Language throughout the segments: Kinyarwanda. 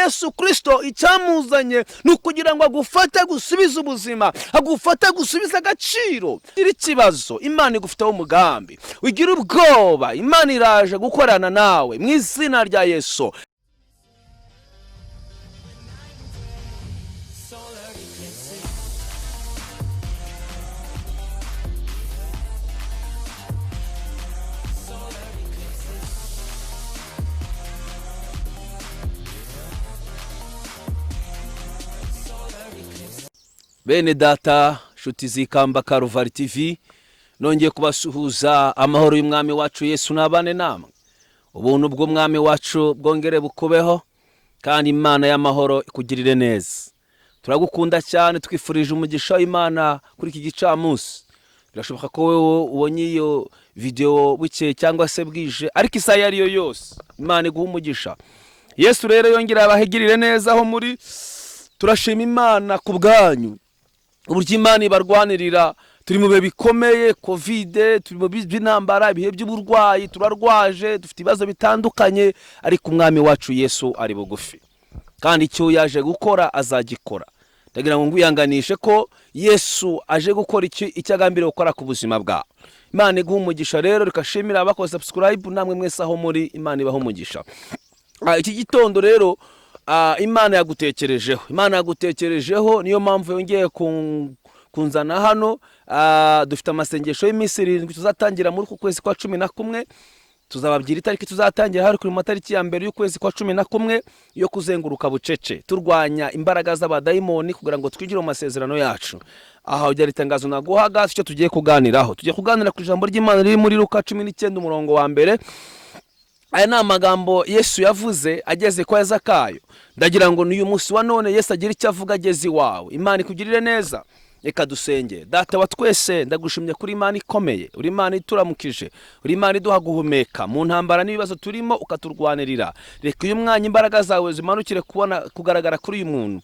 Yesu Kirisito icyamuzanye ni ukugira ngo agufate agusubize ubuzima, agufate agusubize agaciro. Gira ikibazo, Imana igufiteho umugambi. Ugira ubwoba, Imana iraje gukorana nawe mu izina rya Yesu. Solar eclipses. Solar eclipses. Solar eclipses. Bene data, nshuti z'Ikamba Karuvari TV, nongeye kubasuhuza. Amahoro y'Umwami wacu Yesu n'abane namwe. Ubuntu bw'Umwami wacu bwongere bukubeho, kandi Imana y'amahoro ikugirire neza. Turagukunda cyane, twifurije umugisha w'Imana kuri iki gicamunsi. Birashoboka ko wowe ubonye iyo videwo bukeye cyangwa se bwije, ariko isaha iyo ari yo yose, Imana iguha umugisha. Yesu rero yongere abahigirire neza aho muri. Turashima Imana ku bwanyu, uburyo Imana ibarwanirira. Turi mu bihe bikomeye, COVID, turi mu bihe by'intambara, ibihe by'uburwayi, turarwaje, dufite ibibazo bitandukanye, ariko Umwami wacu Yesu ari bugufi, kandi icyo yaje gukora azagikora. Ndagira ngo ngwihanganishe ko Yesu aje gukora icyo agambiriye gukora ku buzima bwawe. Imana iguha umugisha. Rero rikashimira abakoze subscribe, namwe mwese aho muri, Imana ibaha umugisha. Iki gitondo rero, Imana yagutekerejeho, Imana yagutekerejeho, niyo mpamvu yongeye kunzana hano. Dufite amasengesho y'iminsi 7 tuzatangira muri uku kwezi kwa 11. Tuzababwira itariki tuzatangira, hari kuri matariki ya mbere y'ukwezi kwa 11, yo kuzenguruka bucece turwanya imbaraga z'abadayimoni kugira ngo twinjire mu masezerano yacu. Aha byari itangazo naguhaga. Icyo tugiye kuganiraho, tugiye kuganira ku ijambo ry'Imana riri muri Luka 19, umurongo wa mbere. Aya ni amagambo Yesu yavuze ageze kwa Zakayo. Ndagira ngo n'uyu munsi wa none Yesu agire icyo avuga ageze iwawe. Imana ikugirire neza. Reka dusenge. Data wa twese, ndagushimye kuri Imana ikomeye. Uri Imana ituramukije, uri Imana iduha guhumeka mu ntambara n'ibibazo turimo, ukaturwanirira. Reka uyu mwanya imbaraga zawe zimanukire kubona kugaragara kuri uyu muntu.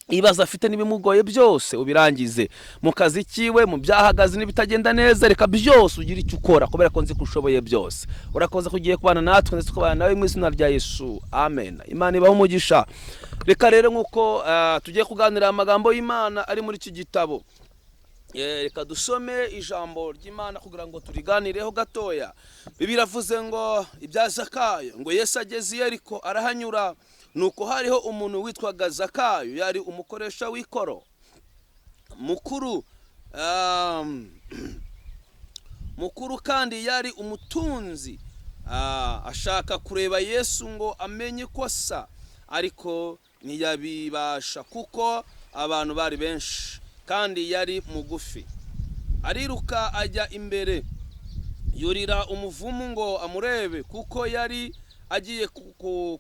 Ibibazo afite n'ibimugoye byose ubirangize, mu kazi kiwe, mu byahagaze n'ibitagenda neza, reka byose ugire icyo ukora, kubera ko nzi ko ushoboye byose. Urakoze ko ugiye kubana natwe ndetse ukabana nawe, mu izina rya Yesu, amen. Imana ibahe umugisha. Reka rero nk'uko tugiye kuganira amagambo y'Imana ari muri iki gitabo, reka dusome ijambo ry'Imana kugira ngo turiganireho gatoya. Bibiliya iravuze ngo ibya Zakayo, ngo Yesu ageze i Yeriko arahanyura. Nuko hariho umuntu witwaga Zakayo, yari umukoresha w'ikoro mukuru, kandi yari umutunzi. Ashaka kureba Yesu ngo amenye ko asa, ariko ntiyabibasha kuko abantu bari benshi kandi yari mugufi. Ariruka ajya imbere, yurira umuvumu ngo amurebe, kuko yari agiye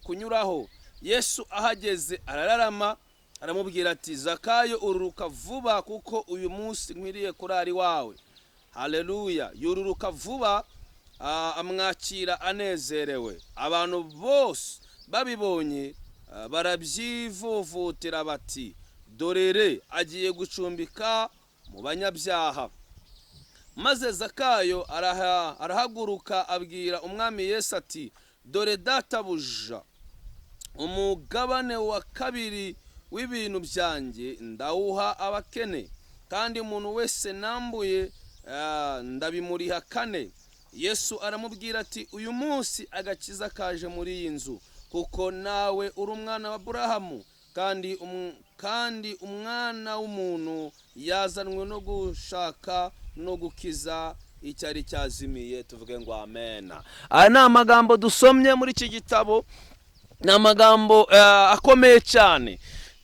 kunyuraho. Yesu ahageze arararama, aramubwira ati: "Zakayo, ururuka vuba, kuko uyu munsi nkwiriye kurara iwawe." Haleluya! Yururuka vuba, amwakira anezerewe. Abantu bose babibonye, barabyivovotera bati: "Dorere agiye gucumbika mu banyabyaha." Maze Zakayo arahaguruka, abwira Umwami Yesu ati: "Dore databuja, umugabane wa kabiri w'ibintu byanjye ndawuha abakene, kandi umuntu wese nambuye, ndabimuriha kane." Yesu aramubwira ati: "Uyu munsi agakiza kaje muri iyi nzu, kuko nawe uri umwana wa Aburahamu. Kandi Umwana w'umuntu yazanwe no gushaka no gukiza icyari cyazimiye." Tuvuge ngo amena. Aya ni amagambo dusomye muri iki gitabo, ni amagambo akomeye cyane.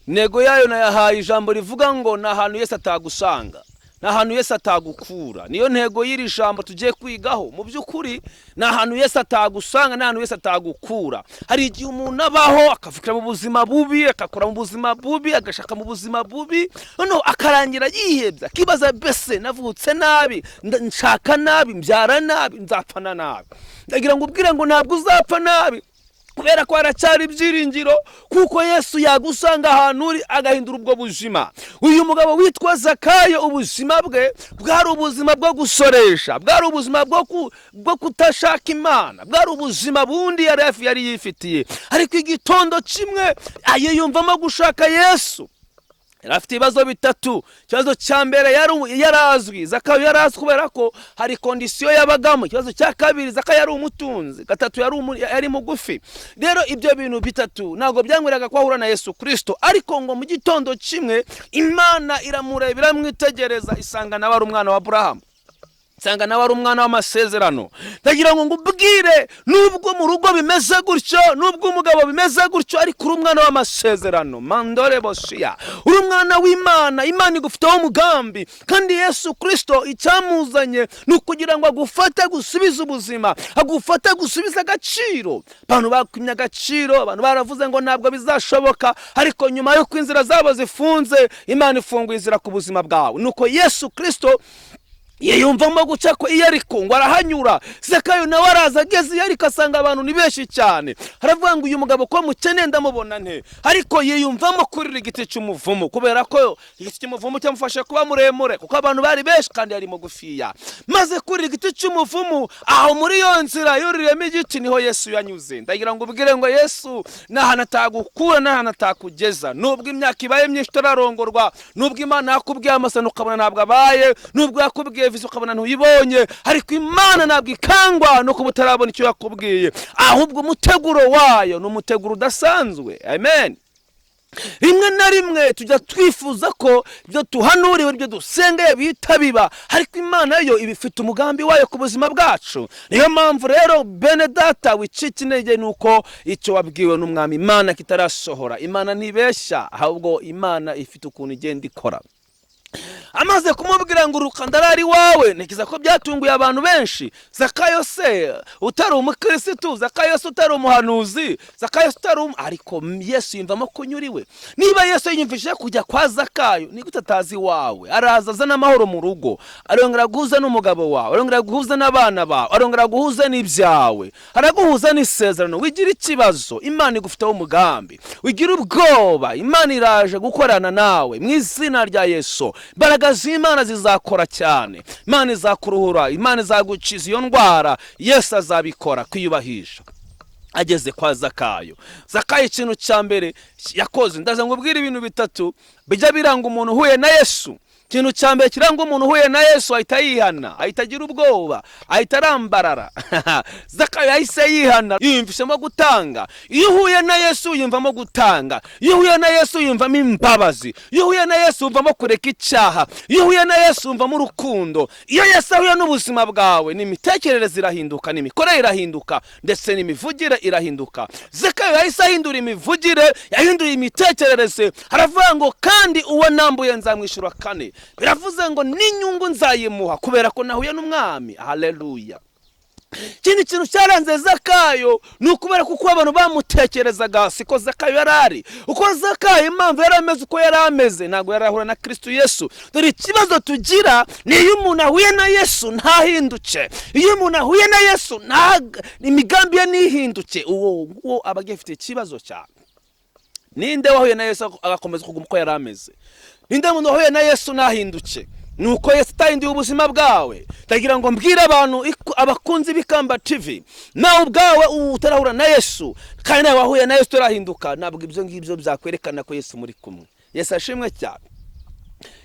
Intego yayo nayahaye ijambo rivuga ngo ni ahantu Yesu atagusanga, ni ahantu Yesu atagukura. Niyo ntego y'iri jambo tugiye kwigaho. Mu by'ukuri ni ahantu Yesu atagusanga, ni ahantu Yesu atagukura. Hari igihe umuntu abaho akavikira mu buzima bubi, agakora mu buzima bubi, agashaka mu buzima bubi, noneho akarangira yihebye, akibaza: "Mbese navutse nabi, nshaka nabi, mbyara nabi, nzapfana nabi?" Ndagira ngo ubwire ngo ntabwo uzapfa nabi. Kubera ko haracyari ibyiringiro, kuko Yesu yagusanga ahantu uri agahindura ubwo buzima. Uyu mugabo witwa Zakayo, ubuzima bwe bwari ubuzima bwo gusoresha, bwari ubuzima bwo kutashaka Imana, bwari ubuzima bundi yari yifitiye. Ariko igitondo kimwe yiyumvamo gushaka Yesu. Yari afite ibibazo bitatu. Ikibazo cya mbere, yarazwi. Zakayo yarazwi kubera ko hari condition yabagamo. Ikibazo cya kabiri, Zakayo yari umutunzi. Gatatu, yari mugufi. Rero ibyo bintu bitatu ntabwo byamwiraga ko ahura na Yesu Kirisito. Ariko ngo mu gitondo kimwe Imana iramureba, iramwitegereza, isanga nawe ari umwana wa Aburahamu, nsanga nawe ari umwana w'amasezerano. Ndagira ngo ngubwire, nubwo mu rugo bimeze gutyo, nubwo umugabo bimeze gutyo, ariko uri umwana w'amasezerano. Mandore boshiya, uri umwana w'Imana. Imana igufiteho umugambi, kandi Yesu Kirisito icyamuzanye ni ukugira ngo agufate, agusubize ubuzima, agufate, agusubize agaciro. Abantu bakwimye agaciro, abantu baravuze ngo ntabwo bizashoboka, ariko nyuma y'uko inzira zabo zifunze, Imana ifunguye inzira ku buzima bwawe. Nuko Yesu Kirisito yiyumvamo guca ko iyo ariko ngo arahanyura. Zakayo nawe araza, ageze iyo ariko asanga abantu ni benshi cyane. Aravuga ngo: "Uyu mugabo ko mukene, ndamubona nte?" Ariko yiyumvamo kurira igiti cy'umuvumu, kubera ko igiti cy'umuvumu cyamufashe kuba muremure, kuko abantu bari benshi kandi yari mugufiya. Maze kurira igiti cy'umuvumu, aho muri iyo nzira yuririyemo igiti niho Yesu yanyuze. Ndagira ngo ubwire ngo Yesu nta hantu atagukura, nta hantu atakugeza. Nubwo imyaka ibaye myinshi utararongorwa, nubwo Imana yakubwiye amasano ukabona ntabwo abaye, nubwo yakubwiye visa ukabona ntuyibonye, ariko Imana ntabwo ikangwa no kuba utarabona icyo yakubwiye. Ahubwo umuteguro wayo ni umuteguro udasanzwe. Amen. Rimwe na rimwe tujya twifuza ko ibyo tuhanuriwe, ibyo dusengeye bihita biba, ariko Imana yo iba ifite umugambi wayo ku buzima bwacu. Niyo mpamvu rero, bene data, wicika intege ni uko icyo wabwiwe n'Umwami Imana kitarasohora. Imana ntibeshya, ahubwo Imana ifite ukuntu igenda ikora. Amaze kumubwira ngo: "Uruka, ndarara iwawe," ntekereza ko byatunguye abantu benshi. Zakayo se utari umukirisitu, Zakayo se utari umuhanuzi, Zakayo se utari ariko Yesu yumvamo kunyura iwe. Niba Yesu yiyumvishije kujya kwa Zakayo, ni gute atazi iwawe? Araza azana amahoro mu rugo, arongera guhuza n'umugabo wawe, arongera guhuza n'abana bawe, arongera guhuza n'ibyawe, araguhuza n'isezerano. Wigira ikibazo, Imana igufiteho umugambi. Wigira ubwoba, Imana iraje gukorana nawe mu izina rya Yesu. Imbaraga z'Imana zizakora cyane, Imana izakuruhura, Imana izagukiza iyo ndwara. Yesu azabikora. Kwiyubahisha. Ageze kwa Zakayo, Zakayo ikintu cya mbere yakoze, ndaza ngo ubwire ibintu bitatu bijya biranga umuntu uhuye na Yesu. Ikintu cya mbere kiranga umuntu uhuye na Yesu, ahita yihana, ahita agira ubwoba, ahita arambarara. Zakayo yahise yihana, yiyumvishemo gutanga. Iyo uhuye na Yesu yiyumvamo gutanga, iyo uhuye na Yesu yiyumvamo imbabazi, iyo uhuye na Yesu wumvamo kureka icyaha, iyo uhuye na Yesu wumvamo urukundo. Iyo Yesu ahuye n'ubuzima bwawe, n'imitekerereze irahinduka, n'imikorere irahinduka, ndetse n'imivugire irahinduka. Zakayo yahise ahindura imivugire, yahinduye imitekerereze. Aravuga ngo: "Kandi uwo nambuye nzamwishyura kane." Biravuze ngo n'inyungu nzayimuha kubera ko nahuye n'Umwami. Haleluya! Ikindi kintu cyaranze Zakayo ni ukubera ko uko abantu bamutekerezaga siko Zakayo yari ari. Uko Zakayo, impamvu yari ameze uko yari ameze, ntabwo yari ahura na Kirisitu Yesu. Dore ikibazo tugira ni iyo umuntu ahuye na Yesu ntahinduke, iyo umuntu ahuye na Yesu imigambi ye ntihinduke, uwo nguwo aba agifite ikibazo cyane. Ninde wahuye na Yesu agakomeza kuguma uko yari ameze? Ninde muntu wahuye na Yesu ntahinduke? Ni uko Yesu atahinduye ubuzima bwawe. Ndagira ngo mbwire abantu, abakunzi b'Ikamba TV, nawe ubwawe utarahura na Yesu, kandi nawe wahuye na Yesu utarahinduka, ntabwo ibyo ngibyo byakwerekana ko Yesu muri kumwe. Yesu ashimwe cyane.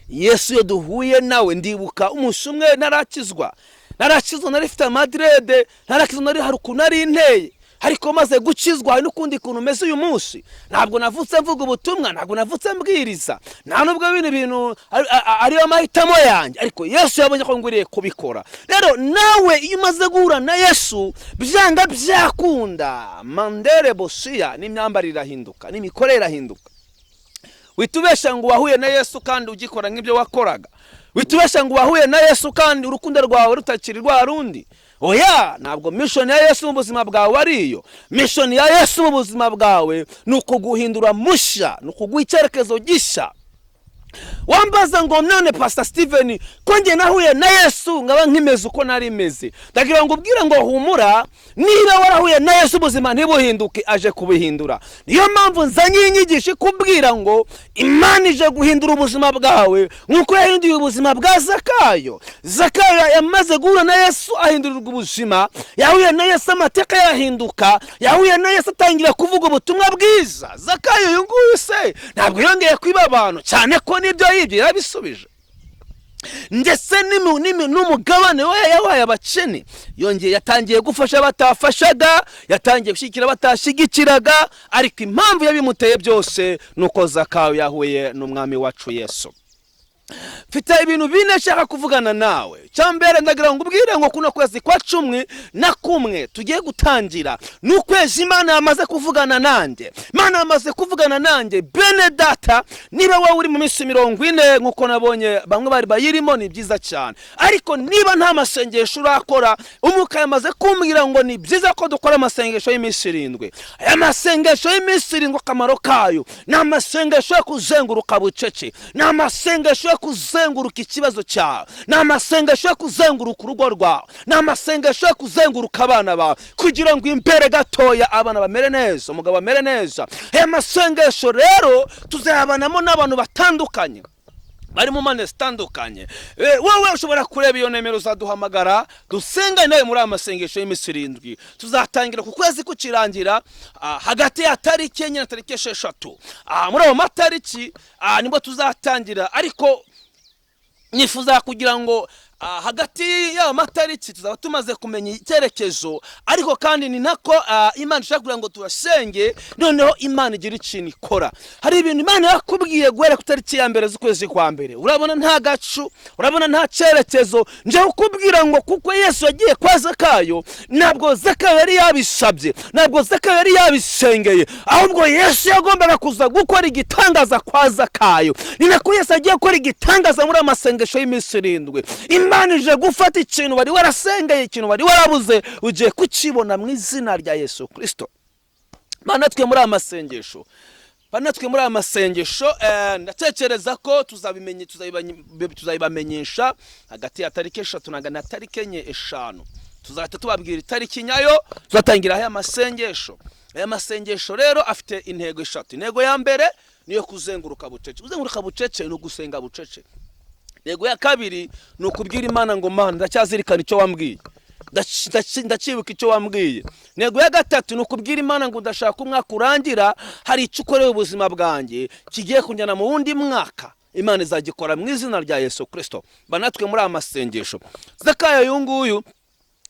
Yesu iyo duhuye nawe, ndibuka umunsi umwe narakizwa, nari mfite amadreads, narakizwa nari hari ukuntu nari nteye, ariko maze gukizwa hari n'ukundi kuntu umeze uyu munsi. Ntabwo navutse mvuga ubutumwa, ntabwo navutse mbwiriza, nta nubwo bino bintu ariyo mahitamo yanjye, ariko Yesu yabonye ko ngwiriye kubikora. Rero nawe iyo umaze guhura na Yesu, byanga byakunda, mandere bosiya, n'imyambarire irahinduka, n'imikorere irahinduka. Witubesha ngo wahuye na Yesu kandi ugikora nk'ibyo wakoraga. Witubesha ngo wahuye na Yesu kandi urukundo rwawe rutakiri rwa rundi. Oya, ntabwo mission ya Yesu mu buzima bwawe ari iyo. Mission ya Yesu mu buzima bwawe ni ukuguhindura mushya, ni ukuguha icyerekezo gishya. Wambaza ngo: "None Pastor Steven, ko njye nahuye na Yesu nkaba nkimeze uko nari meze?" Ndagira ngo ubwire ngo humura, niba warahuye na Yesu ubuzima ntibuhinduke, aje kubuhindura. Niyo mpamvu nzanye iyi nyigisho ikubwira ngo Imana ije guhindura ubuzima bwawe nk'uko yahinduye ubuzima bwa Zakayo. Zakayo yamaze guhura na Yesu ahindurirwa ubuzima. Yahuye na Yesu amateka yahinduka. Yahuye na Yesu atangira kuvuga ubutumwa bwiza. Zakayo uyu nguyu se ntabwo yongeye kwiba abantu, cyane ko n'ibyo yibye yarabisubije, ndetse n'umugabane we yabaye abakene. Yongeye yatangiye gufasha batafashaga, yatangiye gushyigikira batashyigikiraga. Ariko impamvu yabimuteye byose ni uko Zakayo yahuye n'Umwami wacu Yesu. Mfite ibintu bine nshaka kuvugana nawe. Cyambere, ndagira ngo ubwire ngo kuno kwezi kwa 11 tugiye gutangira ni ukwezi Imana yamaze kuvugana nanjye. Imana yamaze kuvugana nanjye. Bene data, niba wowe uri mu minsi 40 nk'uko nabonye bamwe bari bayirimo, ni byiza cyane. Ariko niba nta masengesho urakora, Umwuka yamaze kumbwira ngo ni byiza ko dukora amasengesho y'iminsi 7. Aya masengesho y'iminsi 7, akamaro kayo ni amasengesho yo kuzenguruka bucece, ni amasengesho yo kuzenguruka ikibazo cyawe, ni amasengesho yo kuzenguruka urugo rwawe, ni amasengesho yo kuzenguruka abana bawe, kugira ngo imbere gatoya abana bamere neza, umugabo amere neza. Aya masengesho rero tuzayabanamo n'abantu batandukanye bari mu mpande zitandukanye. Wowe ushobora kureba iyo nimero, uzaduhamagara dusengane nawe muri aya masengesho y'iminsi 7. Tuzatangira ku kwezi kukirangira, hagati ya tariki 4 na tariki 6. Muri ayo matariki nibwo tuzatangira, ariko nifuza kugira ngo hagati y'ayo matariki tuzaba tumaze kumenya icyerekezo. Ariko kandi ni nako Imana ishaka kugira ngo turasenge, noneho Imana igira ikintu ikora. Hari ibintu Imana yakubwiye guhera ku tariki ya 1 z'ukwezi kwa mbere, urabona nta gacu, urabona nta cyerekezo. Nje kukubwira ngo kuko Yesu yagiye kwa Zakayo, ntabwo Zakayo yari yabisabye, ntabwo Zakayo yari yabisengeye, ahubwo Yesu yagombaga kuza gukora igitangaza kwa Zakayo. Ni nako Yesu agiye gukora igitangaza muri amasengesho y'iminsi 7. Imana ije gufata ikintu wari warasengeye, ikintu wari warabuze, ugiye kukibona mu izina rya Yesu Kirisito. Mana twe muri aya masengesho, bana twe muri aya masengesho, ndatekereza ko tuzabimenye, tuzabibamenyesha hagati ya tariki 3 na tariki 4, 5. Tuzahita tubabwira itariki nyayo tuzatangira aya masengesho. Aya masengesho rero afite intego eshatu. Intego ya mbere niyo kuzenguruka bucece. Kuzenguruka bucece ni ugusenga bucece. Intego ya kabiri ni ukubwira Imana ngo: "Mana, ndacyazirikana icyo wambwiye, ndakibuka icyo wambwiye." Intego ya gatatu ni ukubwira Imana ngo: "Ndashaka umwaka urangira hari icyo ukoreye ubuzima bwanjye kigiye kunjyana mu wundi mwaka." Imana izagikora mu izina rya Yesu Kirisito. Banatwe muri aya masengesho. Zakayo uyu nguyu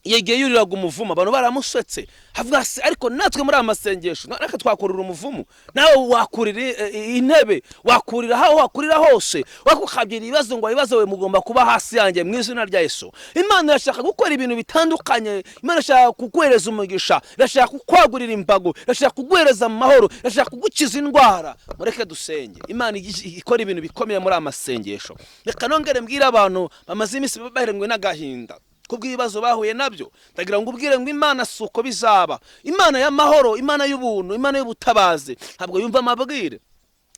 yagiye yuriraga umuvumo, abantu baramusetse, havuga se. Ariko natwe muri aya masengesho natwe twakurira umuvumo, nawe wakurira intebe, wakurira aho wakurira hose, wakukabyira ibibazo ngo ibibazo we mugomba kuba hasi yanjye mu izina rya Yesu. Imana irashaka gukora ibintu bitandukanye. Imana irashaka kuguhereza umugisha, irashaka kukwagurira imbago, irashaka kuguhereza amahoro, irashaka kugukiza indwara. Mureke dusenge Imana ikora ibintu bikomeye muri aya masengesho. Reka nongere mbwire abantu bamaze iminsi baheranywe n'agahinda kubw'ibibazo bahuye nabyo, ndagira ngo ubwire ngo Imana si uko bizaba. Imana y'amahoro, Imana y'ubuntu, Imana y'ubutabazi ntabwo yumva amabwire,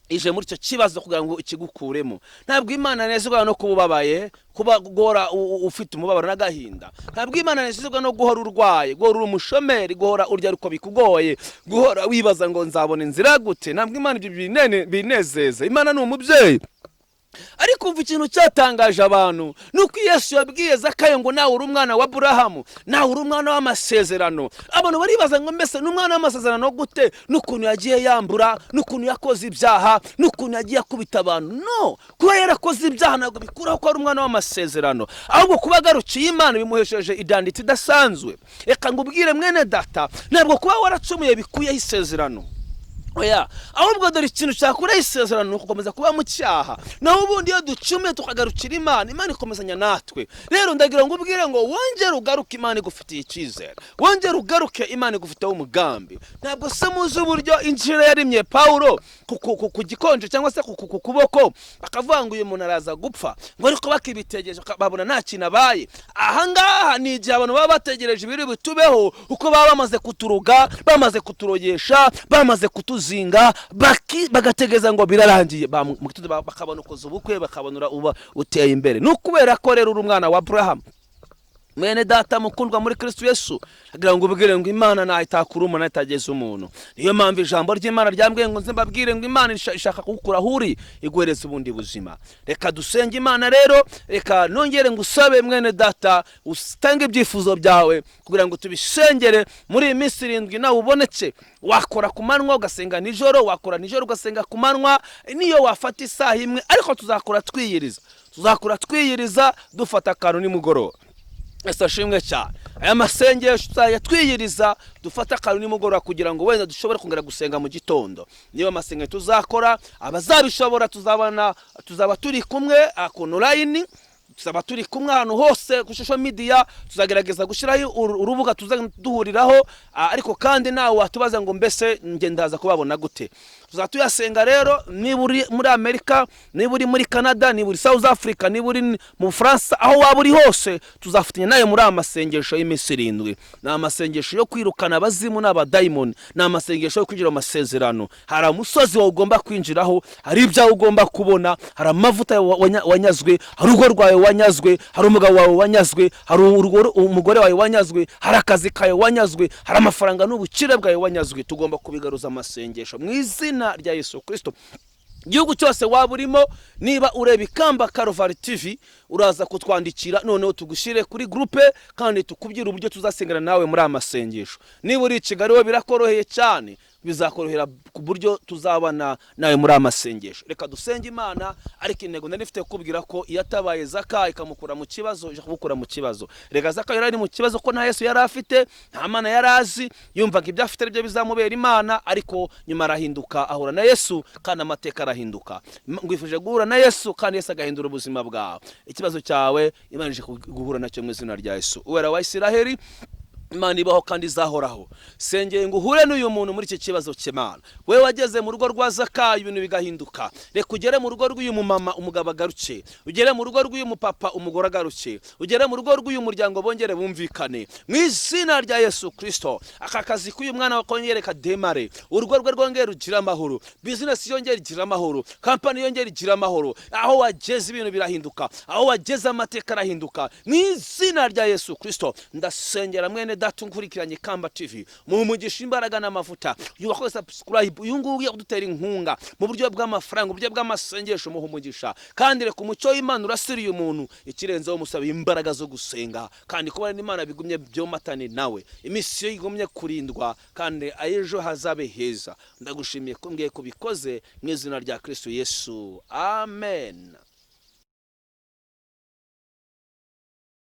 ije muri icyo kibazo kugira ngo ikigukuremo. Ntabwo Imana inezezwa no kuba ubabaye, kuba guhora ufite umubabaro n'agahinda. Ntabwo Imana inezezwa no guhora urwaye, guhora uri umushomeri, guhora urya ariko bikugoye, guhora wibaza ngo nzabona inzira gute. Ntabwo Imana ibyo binezeza. Imana ni umubyeyi. Ariko umva, ikintu cyatangaje abantu ni uko Yesu yabwiye Zakayo ngo: "Nawe uri umwana wa Aburahamu, nawe uri umwana w'amasezerano." Abantu baribaza ngo: "Mbese ni umwana w'amasezerano gute, n'ukuntu yagiye yambura, n'ukuntu yakoze ibyaha, n'ukuntu yagiye akubita abantu?" No kuba yarakoze ibyaha ntabwo bikuraho ko ari umwana w'amasezerano, ahubwo kuba agarukiye Imana bimuhesheje identité idasanzwe. Reka ngo ubwire mwene data, ntabwo kuba waracumuye bikuyeho isezerano, oya. Ahubwo dore ikintu cyakuraho isezerano ni ugukomeza kuba mu cyaha. Naho ubundi iyo ducumuye tukagarukira Imana, Imana ikomezanya natwe. Rero ndagira ngo ubwire ngo wongere ugaruke, Imana igufitiye icyizere. Wongere ugaruke, Imana igufiteho umugambi. Ntabwo se muzi uburyo injira yarimye Pawulo ku gikonje cyangwa se ku kuboko, bakavuga ngo uyu muntu araza gupfa, ngo ariko bakibitegereje babona nta kintu abaye? Ahangaha ni igihe abantu baba bategereje ibiri butubeho, uko baba bamaze kuturuga, bamaze kuturogesha, bamaze kutuzenguruka. Bakakuzinga, bagategereza ngo birarangiye. Mu gitondo bakabona ukoze ubukwe, bakabona uba uteye imbere. Ni ukubera ko rero uri umwana wa Aburahamu. Mwene data mukundwa muri Kristo Yesu, agira ngo ubwire ngo Imana ntayo itakura umuntu, itageza umuntu. Niyo mpamvu ijambo ry'Imana ryambwiye ngo nze mbabwire ngo Imana ishaka kugukura aho uri, iguhereza ubundi buzima. Reka dusenge Imana rero. Reka nongere ngo usabe, mwene data, utange ibyifuzo byawe kugira ngo tubisengere muri iyi minsi 7. Nawe ubonetse, wakora ku manywa ugasenga nijoro, wakora nijoro ugasenga ku manywa, niyo wafata isaha imwe, ariko tuzakora twiyiriza, tuzakora twiyiriza, dufata akantu nimugoroba. Ese ashimwe cyane. Aya masengesho tuzajya twiyiriza, dufate akantu nimugoroba kugira ngo wenda dushobore kongera gusenga mu gitondo. Niba amasengesho tuzakora, abazabishobora tuzabana, tuzaba turi kumwe ku online, tuzaba turi kumwe ahantu hose ku social media. Tuzagerageza gushyiraho urubuga tuzajya duhuriraho. Ariko kandi nawe watubaza ngo: "Mbese njye ndaza kubabona gute?" Tuzaba tuyasenga rero. Niba uri muri Amerika, niba uri muri Canada, niba uri South Africa, niba uri mu Bufaransa, aho waba uri hose, tuzafatanya nawe muri aya masengesho y'iminsi 7. Ni amasengesho yo kwirukana abazimu n'abadayimoni, ni amasengesho yo kwinjira mu masezerano. Hari umusozi wawe ugomba kwinjiraho, hari ibyawe ugomba kubona, hari amavuta wanyazwe, hari urugo rwawe wanyazwe, hari umugabo wawe wanyazwe, hari umugore wawe wanyazwe, hari akazi kawe wanyazwe, hari amafaranga n'ubukire bwawe wanyazwe. Tugomba kubigaruza amasengesho mu izina rya Yesu Kirisito. Igihugu cyose waba urimo, niba ureba Ikamba Karuvari TV, uraza kutwandikira, noneho tugushyire kuri groupe kandi tukubwire uburyo tuzasengera nawe muri aya masengesho. Niba uri i Kigali, we birakoroheye cyane, bizakorohera ku buryo tuzabana nawe muri aya masengesho. Reka dusenge Imana. Ariko intego nari mfite kukubwira ko iyo atabaye Zaka ikamukura mu kibazo, ije kumukura mu kibazo. Reka, Zaka yari ari mu kibazo ko nta Yesu yari afite, nta Mana yari azi, yumvaga ibyo afite aribyo bizamubera Imana, ariko nyuma arahinduka, ahura na Yesu kandi amateka arahinduka. Ngwifuje guhura na Yesu kandi Yesu agahindura ubuzima bwawe. Ikibazo cyawe Imana ije guhura nacyo mu izina rya Yesu. Uwera wa Isiraheli, Imana ibaho kandi izahoraho, sengeye ngo uhure n'uyu muntu muri iki kibazo cy'Imana. We wageze mu rugo rwa Zakayo ibintu bigahinduka, reka ugere mu rugo rw'uyu mumama, umugabo agaruke, ugere mu rugo rw'uyu mupapa, umugore agaruke, ugere mu rugo rw'uyu muryango, bongere bumvikane mu izina rya Yesu Kirisito. Aka kazi k'uyu mwana kongere kademare, urugo rwe rwongere rugire amahoro, business yongere igire amahoro, company yongere igire amahoro. Aho wageze ibintu birahinduka, aho wageze amateka arahinduka mu izina rya Yesu Kirisito. Ndasengera mwene data unkurikiranye Kamba TV, mu mugisha, imbaraga n'amavuta. Uyu wakoze subscribe, uyu nguyu ugiye kudutera inkunga mu buryo bw'amafaranga, mu buryo bw'amasengesho, muha umugisha kandi reka umucyo w'Imana urasiriye umuntu. Ikirenzeho, musaba imbaraga zo gusenga kandi kubana n'Imana bigumye byomatane nawe, iminsi ye igumye kurindwa kandi ejo hazabe heza. Ndagushimiye ko mbwiye ko ubikoze mu izina rya Kristo Yesu, amen.